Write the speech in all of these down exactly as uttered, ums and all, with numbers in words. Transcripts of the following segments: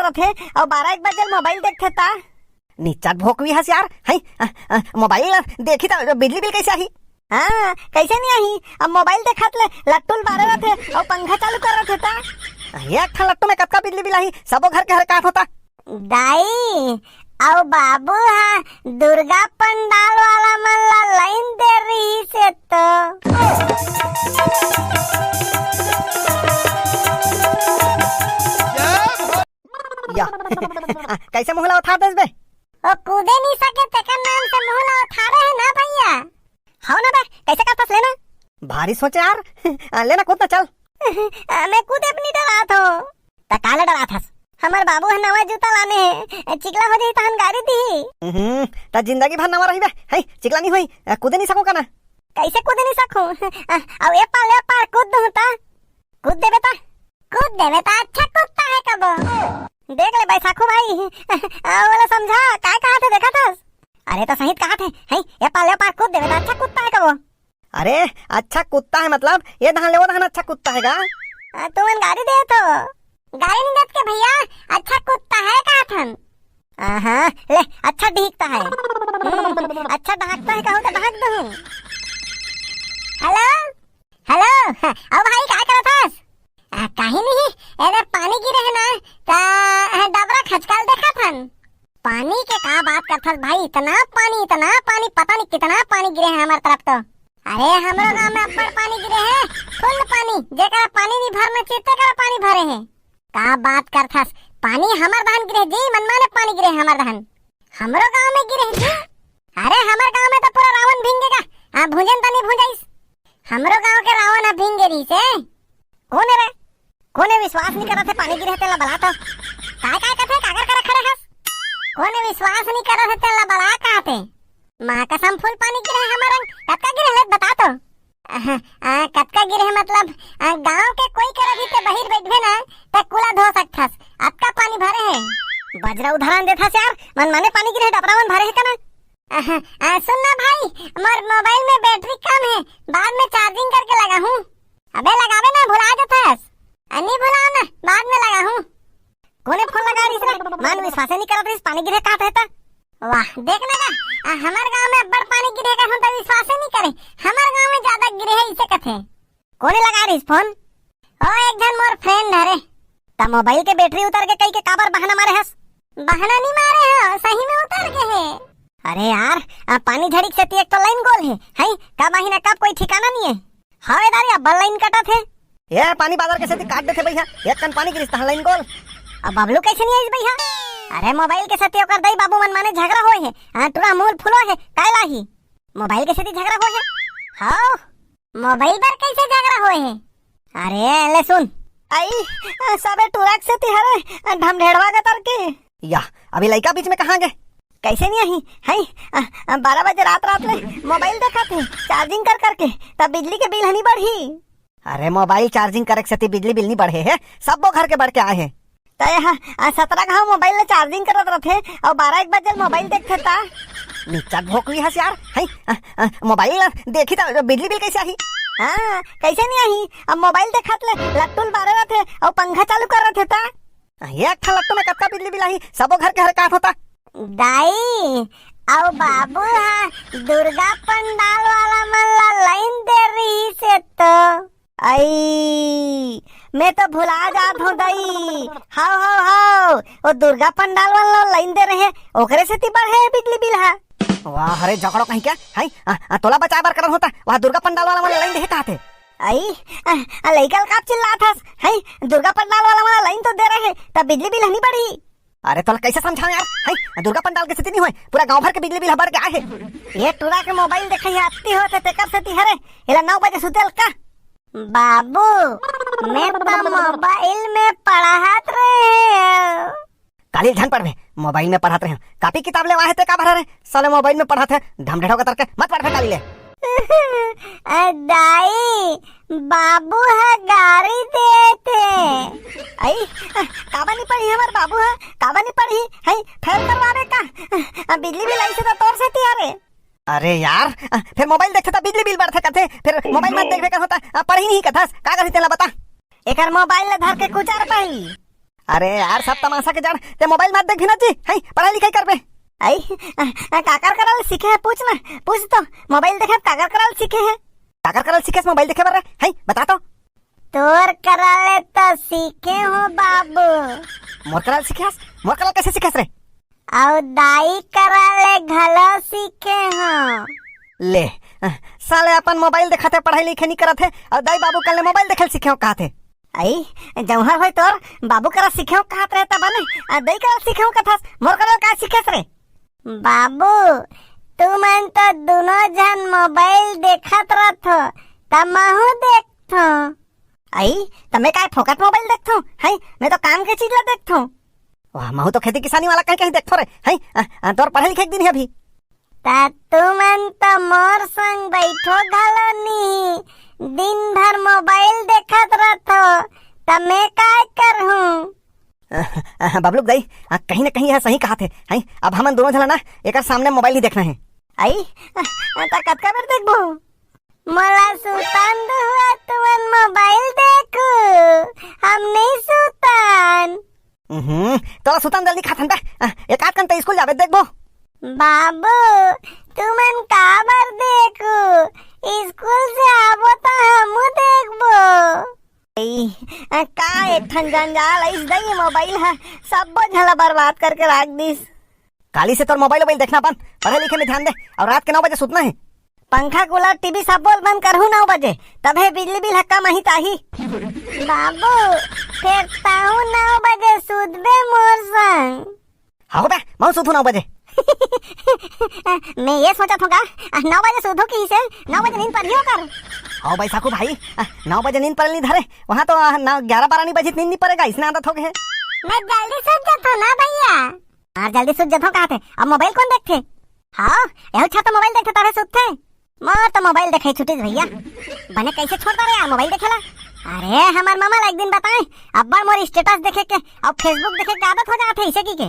करत हे अउ बारह एक बजे मोबाइल देखथे ता। निच्चट भोकवी हस यार, हैं? अ, अ, मोबाइल ला देखी त बिजली बिल कैसे आही? हाँ, कैसे नहीं आही? अब मोबाइल देखत ले लट्टू ल बारे रथे अउ पंखा चालू कर रथे ता। एक ठा लट्टू में कतका बिजली बिल आही? सबो घर के हर काट होता। दाई, अउ बाबू हा दुर्गा पंडाल वाला मन ला लाइन दे रही से तो। या। आ, कैसे मुंह ला उठार देस बे? ओ कूदे नहीं सके तेकर नाम से मुंह ला उठारे है ना भैया। हव ना बे, कैसे करथस लेना? भारी सोचे यार। आ, लेना कूद ना चल। आ, मैं कूदे अपनी डरात हो। त काला डरात हस? हमर बाबू ह नवा जूता लाने हे, चिकला हो जाही तहन गारी दिही। हम्म, त जिंदगी भर नवा रहिबे, है चिकला नहीं होई, आ, कूदे नहीं सकूं का ना? कैसे कूदे नहीं सकूं? आ, अउ ए पार, ए पार कूद दूं त? कूद देबे त? कूद देबे त अच्छा कुत्ता है कबो। देख ले बैसाखू भाई, आ, वाला समझा, काय कहा थे देखा थस? अरे त सही कहा थे, है ए पार, ए पार कूद देबे त अच्छा कुत्ता है कबो। अरे, अच्छा कुत्ता है मतलब, ये धान ले वो धान अच्छा कुत्ता है गा? आ, तू मन गारी दे तो। गारी नहीं देत के भैया, अच्छा कुत्ता है कहा थन। आहा, ले, अच्छा ढीकता है। हम्म, अच्छा ढाकता है कहूँ तो ढाक दूँ। हेलो, हेलो, अउ भाई का करत हस? आ, काहे नहीं, एदे पानी गिरे है ना, ता, आ, डबरा खचकाल देखा थन। पानी के का बात करथस भाई, इतना पानी, इतना पानी, पता नहीं कितना पानी गिरे है हमार तरफ तो। अरे, हमरो गांव में अब्बड़ पानी गिरे है, फुल पानी, जेकरा पानी नहीं भरना चाहिए, तेकरा पानी भरे है। का बात करथस, पानी हमर धान गिरे जी, मनमाने पानी गिरे हमर धान। हमरो गांव में गिरे जी। अरे, हमर गांव में तो पूरा रावण भींगेगा। हाँ, भूंजन तनी भूंजाइस। हमरो गांव के रावण ह भींगे रहिसे। कोन हे रे? कोने विश्वास नहीं करत हे, पानी गिरे हे तेला बला तो। काय काय कथे, काकर करा खड़े हस? कोने विश्वास नहीं करत हे तेला बला कहते। माँ कसम फुल पानी गिरे हे हमर रंग। कतका गिरे हे बता तो। अह, आ, कतका गिरे हे मतलब, आ, गांव के कोई करा भी ते बहिर बैठबे ना, ते कुला धो सकथस। अतका पानी भरे हे। बजरा उदाहरण देथस यार, मन माने पानी गिरे हे, डबरा मन भरे हे कना। अह, आ, सुन ना भाई, मोर मोबाइल में बैटरी कम है, बाद में चार्जिंग करके लगाहूँ। अबे लगाबे ना, भुला जथस। आ, नी भुलाओ ना, बाद में लगाहूँ। कोने फोन लगा रहिस रे? मन विश्वासे नहीं करत रहिस, पानी गिरे कहत हे त। वाह, देख ना गा, आ, हमर गांव में अब्बड़ पानी गिरे कहूँ त विश्वासे नहीं करे। हमर गांव में ज्यादा गिरे है, इसे कथे। कोने लगा रहिस फोन? ओ, एक झन मोर फ्रेंड हरे। त मोबाइल के बैटरी उतर के कई के काबर बहाना मारे हस? बहाना नहीं मारे हो, सही में उतर के है। अरे यार, आ, पानी झड़ी के सेती एक तो लाइन गोल है, हैं? कब आही ना कब कोई ठिकाना नहीं है। हवे दारी, अब्बड़ लाइन कटत हे। ए, पानी बादर के सेती काट देथे भैया, एक कन पानी गिरिस तहां लाइन गोल। अब बबलू कैसे नहीं आइस भैया? अरे मोबाइल के सेती ओकर दाई बाबू मन माने झगड़ा होए हे। हाँ, टूरा मूल फुलो हे, काय लाही? मोबाइल के सेती झगड़ा होए हे? हाव, मोबाइल बर कैसे झगड़ा होए हे? अरे ले सुन। आई, सबे टूरा के सेती हरे, ढमढेड़वा के तरके। या, अभी लइका बीच में कहाँ गे? कैसे नहीं आही? हैं? अ, अ, बारह बजे रात रात ले मोबाइल देखत हे, चार्जिंग कर करके, तब बिजली के बिल हनी बढ़ी। अरे मोबाइल चार्जिंग करे के सेती बिजली बिल नहीं बढ़े हे, सब्बो घर के बढ़ के आए हे। तय हा, अ, सतरा घाव मोबाइल ले चार्जिंग करत रथे, अउ बारह एक बजे मोबाइल देखथे ता। निच्चट भोकवी हस यार, हैं? अ, अ, मोबाइल ला देखी त बिजली बिल कैसे आही? हाँ, कैसे नहीं आही? अब मोबाइल देखत ले लट्टू ल बारे रथे, अउ पंखा चालू कर रथे ता। एक ठा लट्टू में कतका बिजली बिल आही? सबो घर के हर काट होता। दाई, अउ बाबू हा दुर्गा पंडाल वाला मन ला लाइन दे रही से तो। आई, मैं तो भुला जात हूँ दाई। हाव, हाव, हाव, वो दुर्गा पंडाल वाला लाइन दे रहे, ओकरे सेती बढ़े बिजली बिल हा। वाह, अरे झगड़ो कहीं क्या? हाय, आ, आ, तोला बचाए बर करन होता, वहाँ दुर्गा पंडाल वाला मन लाइन दे कहते। आई, आ, आ, लइका ल का चिल्लात हस? हाय, दुर्गा पंडाल वाला मन लाइन तो दे रहे, तब बिजली बिल हनी बढ़ी। अरे तोला कैसे समझाऊं यार? हैं? दुर्गा पंडाल के सेती नहीं होए, पूरा गांव भर के बिजली बिल ह बढ़ के आए हे। ये टूरा के मोबाइल देखे ही आती होत हे, तेकर सेती हरे। एला नौ बजे सुतेल का? बाबू, मैं तो मोबाइल में पढ़त रहे। काली झन पढ़बे, मोबाइल में पढ़त रहे। कापी किताब ले आहे ते का भरा रे? साले मोबाइल में पढ़त हे, ढमढेड़ो के तरके, मत पढ़बे काली ले। अ, दाई, बाबू ह गारी देत हे। आई, काबर नहीं पढ़ी हमर बाबू ह? काबर नहीं पढ़ी? हई, फेल करवावे का? बिजली बिल आइसे तो तोर सेती हरे। अरे यार, फिर मोबाइल देखथे त बिजली बिल बढ़थे कथे, फिर मोबाइल मत देखबे कहूं त पढ़ही नहीं कथस, का करही तेला बता? एकर मोबाइल ल धर के कुचर पाही। अरे यार, सब तमाशा के जड़ ते मोबाइल मत देख भी ना जी, हैं, पढ़ाई लिखाई करबे। आई, आ, आ, काकर करा ले सीखे हे, पूछ ना, पूछ तो, मोबाइल देखे काकर करा ले सीखे हे? काकर करा ले सीखे हस मोबाइल देखे बर रे, हैं, बता तो। तोर करा ले तो सीखे हो बाबू। मोर करा ले सीखे हस? मोर करा ले कैसे सीखे हस रे? अउ दाई करा ले घलो सीखे हो। ले, साले अपन मोबाइल देखत हे, पढ़ाई लिखे नहीं करत हे, अउ दाई बाबू करा ले मोबाइल देखे ले सीखे हो कहत हे। आई, जौहर होय तोर बाबू करा सीखे हो कहत रहे तब ने, आ दाई करा सीखे हो कथस, मोर करा का सीखेस रे? बाबू, तुमन तो दुनो झन मोबाइल देखत रथो, त महू देखथो। आई, त मैं काय फोकट मोबाइल देखथो? हैं, मैं तो काम के चीज ला देखथो। वाह, महू तो खेती किसानी वाला कहीं कहीं देखथो रे। हैं, आ, आ, तोर पढ़े लिखे के दिन हे अभी। त तुमन तो मोर संग बैठो घलो नहीं, दिन भर मोबाइल देखत रथो, त मैं काय करहूं? बबलू के दाई, आ, कहीं ना कहीं यह सही कहत हे, हैं? अब हमन दोनों झन ला ना एकर सामने मोबाइल नहीं देखना हे। आई, आ, त कतका बेर देखबो? मोला सुतन दो हुआ, तुमन मोबाइल देखो, हम नहीं सुतन। हम्म, तोला सुतन दे ल नहीं कहत हन त, आ, एक आध घंटा स्कूल जाबे देखबो। बाबू, तुमन काबर देखो? स्कूल से आबो त हमू देखबो। ए, आ, का एक ठन जंजाल अइस दई मोबाइल ह, सब्बो झन ला बर्बाद करके राख दिस। काली से तोर मोबाइल वोबाइल देखना बंद, पढ़े लिखे में ध्यान दे, अउ रात के नौ बजे सुतना हे। पंखा, कूलर, टीवी सब बोल बंद करहूं नौ बजे, तभे बिजली बिल ह कम आही ताही। बाबू, फेर ताहू नौ बजे सुतबे मोर संग? हां बे, महू सुतहूं नौ बजे। मैं ये सोचत हों का, आ, नौ बजे सुतहूं किहिसे, नौ बजे नींद परही ओकर। हां बैसाखू भाई, आ, नौ बजे नींद परे नहीं धरे, वहां तो, आ, नौ, ग्यारह बारह नहीं बजे नींद नहीं परेगा, इसने आदत हो गए। मैं जल्दी सुत जाता हूं ना भैया। यार जल्दी सुत जाता हूं कहत हे, अब मोबाइल कौन देखथे? हां, यहू छा तो मोबाइल देखथे तभे सुतथे। मोर तो मोबाइल देखे छुटिस भैया। बने कैसे छोड़ दे रे यार मोबाइल देखेला? अरे हमर ममा ला एक दिन बताए, अब्बड़ मोर स्टेटस देखे के अउ Facebook देखे के आदत हो जात हे इसे की के।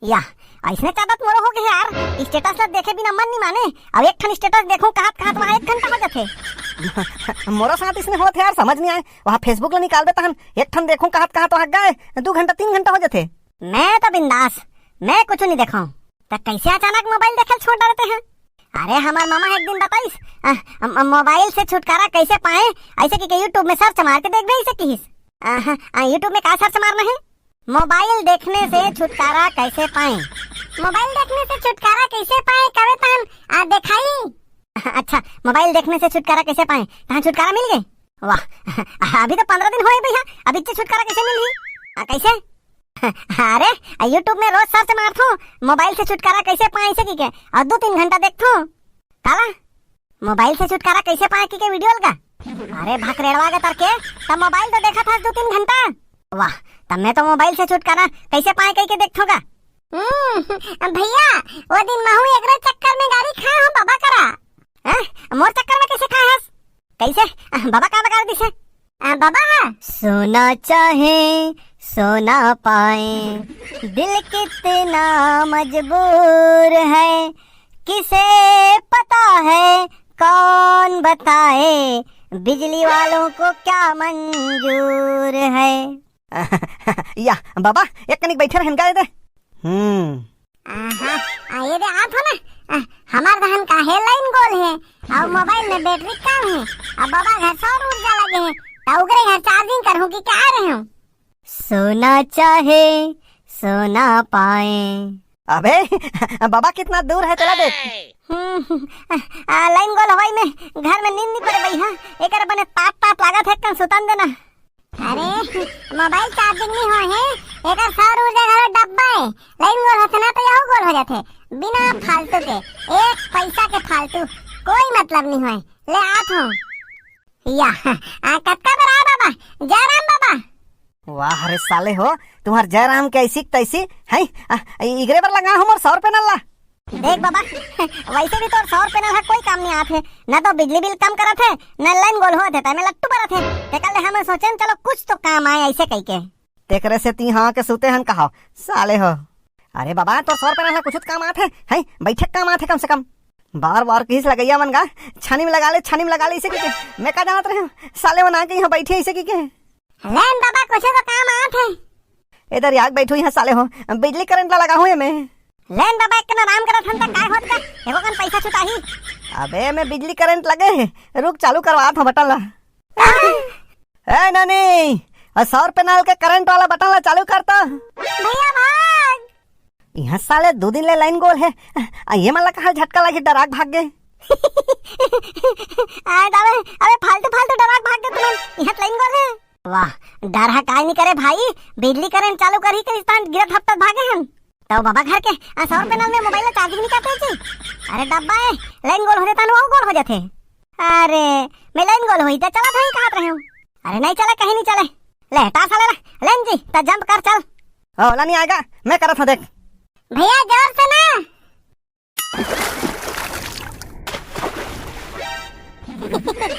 या, अइसने आदत मोरो हो गे यार, स्टेटस ला देखे बिना मन नहीं माने। अब एक ठन स्टेटस देखूं कहत कहत वहां एक घंटा हो जाथे। मोरो साथ इसने होत हे यार, समझ नहीं आए। वहां Facebook ला निकालबे तहन एक ठन देखूं कहत कहत वहां गए दू घंटा तीन घंटा हो जाथे। मैं तो बिंदास, मैं कुछ नहीं देखा हूं। त कैसे अचानक मोबाइल देखे ल छोड़ डरते हैं? अरे हमर ममा एक दिन बताइस, आ, म-, मोबाइल से छुटकारा कैसे पाए, ऐसे कि, कि YouTube में सर्च मार के देखबे, ऐसे किहिस। आ, हाँ, आ, YouTube में का सर्च मारना है? मोबाइल देखने से छुटकारा कैसे पाए? मोबाइल देखने से छुटकारा कैसे पाए, कवे तहन, आ, देखाई। अच्छा, मोबाइल देखने से छुटकारा कैसे पाए, तहन छुटकारा मिल गए? वाह, अभी तो पंद्रह दिन होए भैया, अभी इतने छुटकारा कैसे मिली? आ, कैसे? अरे, YouTube में रोज सर्च मारथो, मोबाइल से छुटकारा कैसे पाए से की के, अउ दू तीन घंटा देखथो। काला? मोबाइल से छुटकारा कैसे पाए की के वीडियो लगा? अरे भकरेड़वा के तरके, तब मोबाइल तो देखा था दू तीन घंटा। वाह, तब मैं तो मोबाइल से छुटकारा कैसे पाए कह के देखथो का? हम्म, भैया, वो दिन महू एकरे चक्कर में गारी खाए हो बाबा करा। हैं? मोर चक्कर में कैसे खाए हस? कैसे? आ, बाबा का बगाड़ दिसे? आ, बाबा हा? सोना चाहे सोना पाए, दिल कितना मजबूर है, किसे पता है कौन बताए, बिजली वालों को क्या मंजूर है। या, बाबा, एक कनिक बैठे रहन का दे। हम्म। आहा, आ, ये दे, आत हो ना। आ, हमार दहन का है, लाइन गोल है, अउ मोबाइल में बैटरी कम है, अउ बाबा घर सौर ऊर्जा लगे है, त ओकरे घर चार्जिंग करहूं कि क्या रहे हूं? सोना चाहे सोना पाए। अबे, बाबा कितना दूर है, चला देख। हम्म, आ, लाइन गोल हवाई में घर में नींद नहीं पड़े बई, हाँ, एकर बने तात तात लागत है, कन सुतन देना। अरे, मोबाइल चार्जिंग नहीं होए हे, एकर सौर ऊर्जा घलो डब्बा है। लाइन गोल होथे ना तो यहू गोल हो जाथे, बिना फालतू के, एक पैसा के फालतू, कोई मतलब नहीं होए। ले आत हूँ। या, आ, कतका बेर आए बाबा? जय राम बाबा। वाह रे साले हो, तुम्हार जय राम के ऐसी तैसी, हैं? आ, इगरे बर लगा हूँ मोर सौर पैनल ला। देख बाबा, वैसे भी तोर सौर पैनल ह कोई काम नहीं आत हे, न तो बिजली बिल कम करत हे, न लाइन गोल होत हे, तैमे लट्टू बरत हे। तेकर ले हमन सोचेन चलो कुछ तो काम आए ऐसे कह के। तेकरे से ती हाँ के सुते हन कहा, साले हो। अरे बाबा, तोर सौर पैनल ह कुछ काम आत हे, हैं? बैठे काम आत हे कम से कम। बार बार किस लगैया मन गा, छानी में लगा ले, छानी में लगा ले इसे की के। मैं का जानत रहे हूँ, साले मन आके यहाँ बैठे इसे की के। लाइन बाबा कुछ तो काम आत हे। ए दरिया के बैठू इहाँ साले हो, बिजली करंट ला लगाहूँ एमे। ले न बाबा, एक कन आराम करत हन त काय होत का? एको कन पैसा छुटाही। अबे एमे बिजली करंट लगे हे, रुक चालू करवात हँव बटन ला। ए ननी, आ सौर पैनल के करंट वाला बटन ला चालू कर त। भैया भाग। इहाँ साले दू दिन ले लाइन गोल हे, आ ये मन ला कहाँ झटका लगी डराक भाग गे। आय दावे, अबे फालतू फालतू डराक भाग गे तुमन, इहाँ त लाइन गोल हे। वाह, डर हा काय नहीं करे भाई, बिजली करंट चालू करही करिस तान गिरत हपटत भागे हन। तौ बाबा घर के, आ, सौर पैनल में मोबाइल ला चार्जिंग नहीं करते जी। अरे डब्बा ए, लाइन गोल हो जाता न, वो गोल हो जाते। अरे, मैं लाइन गोल होई त चला था कहात रहे हूँ। अरे नहीं चले, कहीं नहीं चले। ले, टार साले ला, लेन जी, त जंप कर चल। ओ, ओला नहीं आएगा, मैं करत हूँ देख। भैया जोर से ना।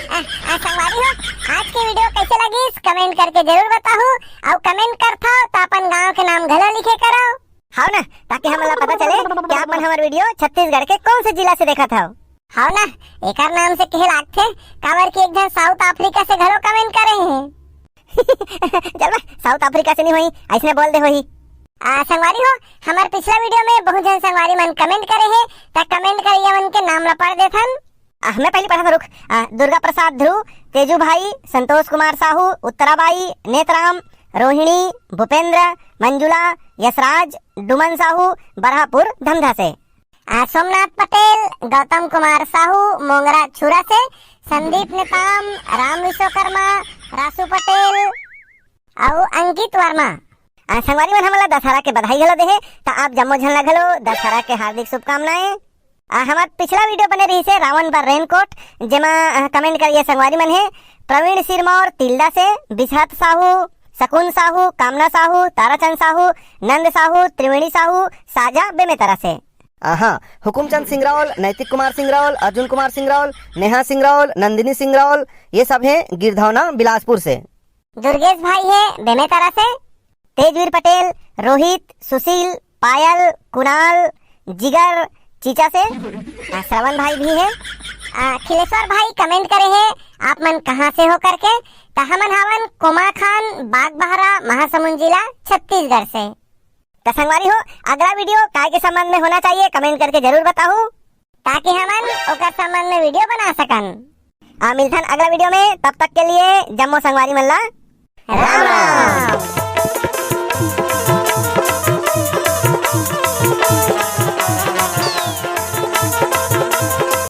आ, आ, संगवारी हो, आज के वीडियो कैसे लगिस, कमेंट करके जरूर बताहू, अउ कमेंट करथव त अपन गांव के नाम घलो लिखे करव। हव ना, ताकि हमन ला पता चले कि आप मन हमर वीडियो छत्तीसगढ़ के कौन से जिला से देखत हव। हव ना, एकर नाम से कहे लागथे, काबर कि एक झन साउथ अफ्रीका से घलो कमेंट करे हे। चल बा, साउथ अफ्रीका से नहीं होही, ऐसने बोल दे होही। आ, संगवारी हो, हमर पिछला वीडियो में बहुत झन संगवारी मन कमेंट करे हे, त कमेंट करइया मन के नाम ला पढ़ देथन। आ, मैं पहली पढ़त हूँ, रुक। आ, दुर्गा प्रसाद ध्रुव, तेजू भाई, संतोष कुमार साहू, उत्तरा बाई, नेतराम, रोहिणी, भूपेंद्र, मंजुला, यशराज, डुमन साहू, बरहापुर, धमधा से। आ, सोमनाथ पटेल, गौतम कुमार साहू, मोंगरा छुरा से, संदीप नेताम, राम विश्वकर्मा, रासू पटेल, अउ अंकित वर्मा। आ, संगवारी मन हमन ला दशहरा के बधाई घलो देहे, त आप जम्मो झन ला घलो दशहरा के हार्दिक शुभकामनाएं। आ, हमर पिछला वीडियो बने रहिसे रावण बर रेनकोट, जेमा, आ, कमेंट करिए संगवारी मन हे, प्रवीण सिरमौर तिल्दा से, बिसहत साहू, सकुन साहू, कामना साहू, ताराचंद साहू, नंद साहू, त्रिवेणी साहू, साजा बेमेतरा से। आहा, हुकुमचंद सिंगरौल, नैतिक कुमार सिंगरौल, अर्जुन कुमार सिंगरौल, नेहा सिंगरौल, नंदिनी सिंगरौल, ये सब हे गिरधौना बिलासपुर से। दुर्गेश भाई हे बेमेतरा से। तेजवीर पटेल, रोहित, सुशील, पायल, कुणाल, जिगर, चीचा से। आ, श्रवण भाई भी हे। आ, खिलेश्वर भाई कमेंट करे हे, आप मन कहाँ से हो करके। त हमन हवन कोमाखान, बागबाहरा, महासमुंद जिला, छत्तीसगढ़ से। त संगवारी हो, अगला वीडियो काय के संबंध में होना चाहिए, कमेंट करके जरूर बताहू, ताकि हमन ओकर संबंध में वीडियो बना सकन। आ, मिलथन अगला वीडियो में, तब तक के लिए जम्मो संगवारी मन ला राम राम।